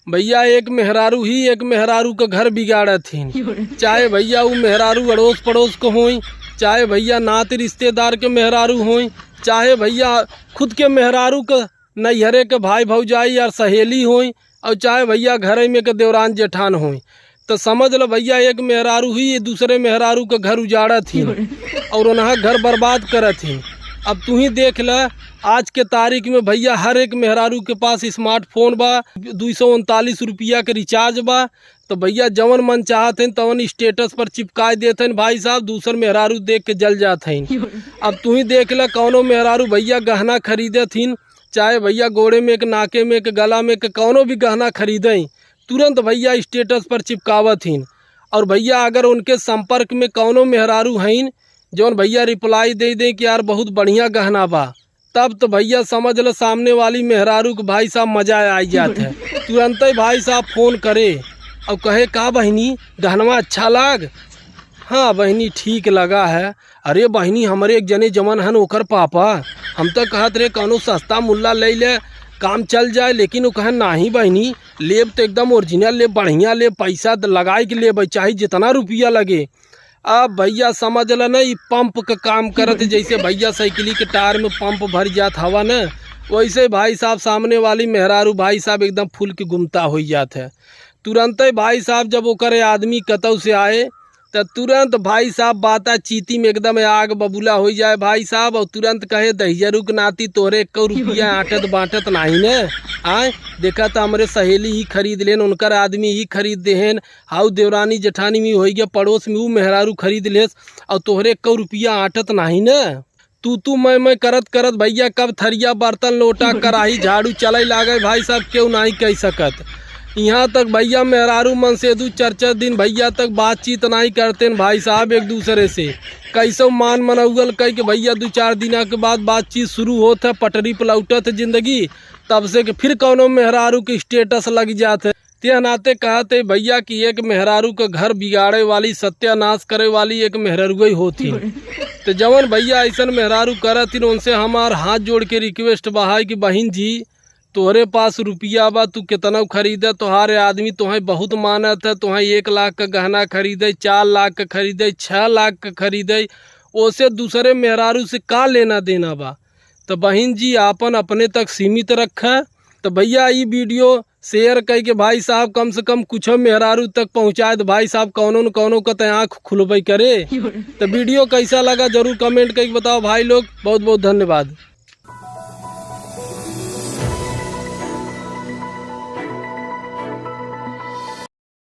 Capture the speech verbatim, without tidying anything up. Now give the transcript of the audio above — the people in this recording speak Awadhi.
भइया, एक मेहरारू ही एक मेहरारू क घर बिगाड़त हीं। चाहे भइया उ मेहरारू अड़ोस पड़ोस क होई, चाहे भइया नात रिश्तेदार के मेहरारू होई, चाहे भइया खुद के मेहरारू क नैहरे के भाई भौजाई यार सहेली होई, और चाहे भइया घरे में के देवरान जेठान होई, तो समझ ल भइया, एक मेहरारू ही ये दूसरे मेहरारू क घर उजाड़त हीं और उन्हा घर बर्बाद करत हीं। अब तू ही देख ल, आज के तारीख में भइया हर एक मेहरारू के पास smartphone बा, दुई सौ उनतालीस रुपया के recharge बा, तो भइया जवन मन चाहत हैं तवन status पर चिपकाए देत हैं भाई साहब, दूसर मेहरारू देख के जल जात हैं। अब तू ही देख ल, कौनो मेहरारू भइया गहना खरीदत हीं, चाहे भइया गोड़े में के, नाके में के, गला में के, कौनो भी गहना खरीदें, तुरंत भइया status पर चिपकावत हीं। और भइया अगर उनके संपर्क में कौनो मेहरारू हईन जौन भइया reply दे दें कि यार बहुत बढ़िया गहना बा, तब तो भइया समझ ल सामने वाली मेहरारू के भाई साहब मजा आ जात है। तुरंतै भाई साहब phone करे और कहे, "का बहिनी, गहनवा अच्छा लाग?" "हाँ बहिनी, ठीक लगा है।" "अरे बहिनी, हमरे एक जने जवन हन ओकर पापा, हम तो कहत रहे कौनो सस्ता मुल्ला ले ले, काम चल जाए, लेकिन वो कहे, 'नाहीं बहिनी, लेब तो एकदम original लेब, बढ़िया लेब, पैसा द-, लगाए के लेब, चाहे जितना रुपया लगे।'" अब भइया समझ ल न, ई pump क काम करत है, जैसे भइया साइकिली के टायर में pump भर जात हवा न, वैसे भाई साहब सामने वाली मेहरारू भाई साहब एकदम फूल के गुमता होइ जात है। तुरंतै भाई साहब जब ओकरे आदमी कतौ से आए, त तुरंत भाई साहब बाता चीती में एकदम आग बबूला होइ जाए भाई साहब, और तुरंत कहे, "दहिजरू के नाती तोहरे एक्को रुपया आंटत बांटत नाहीं न, आए, देखा त हमरे सहेली ही खरीद लेन, उनकर आदमी ही खरीद देहेन, हाउ देवरानी जेठानी में होइ गया, पड़ोस में ऊ मेहरारू खरीद लेस, और तोहरे एक्को रुपया आंटत नाहीं न।" तू तू मैं मैं करत करत भइया कब थरिया बर्तन लोटा कराही झाड़ू चलइ लागे भाई साहब, केहू नाहीं कहि सकत। इहाँ तक भइया मेहरारू मन से दू चार चार दिन भइया तक बातचीत नाहीं करतेन भाई साहब एक दूसरे से। कैसो मान मनौगल कइ के भइया दू चार दिना के बाद बातचीत शुरू होत है, पटरी पर लौटत है जिंदगी, तब से के फिर कौनो मेहरारू के status लग जात है। ते नाते कहत है भइया कि एक मेहरारू क घर बिगाड़े वाली, सत्यानाश करे वाली एक मेहरारुए होत ही। तो जवन भइया अइसन मेहरारू करत ही, उनसे हमार हाथ जोड़ के request बा है कि बहिन जी, तोहरे पास रुपया बा, तू केतनौ खरीदे, तोहारे आदमी तोहें बहुत मानत है, तोहें एक लाख क गहना खरीदे, चार लाख क खरीदे, छह लाख क खरीदे, ओसे दूसरे मेहरारू से का लेना देना बा? तो बहिन जी, आपन अपने तक सीमित रखे। तो भइया, ई video share कइ के भाई साहब कम से कम कुछ मेहरारू तक पहुँचाए, तो भाई साहब कौनो न कौनो क त आँख खुलबे करे। तो video कैसा लगा जरूर comment कइ के बताओ भाई लोग। बहुत बहुत धन्यवाद।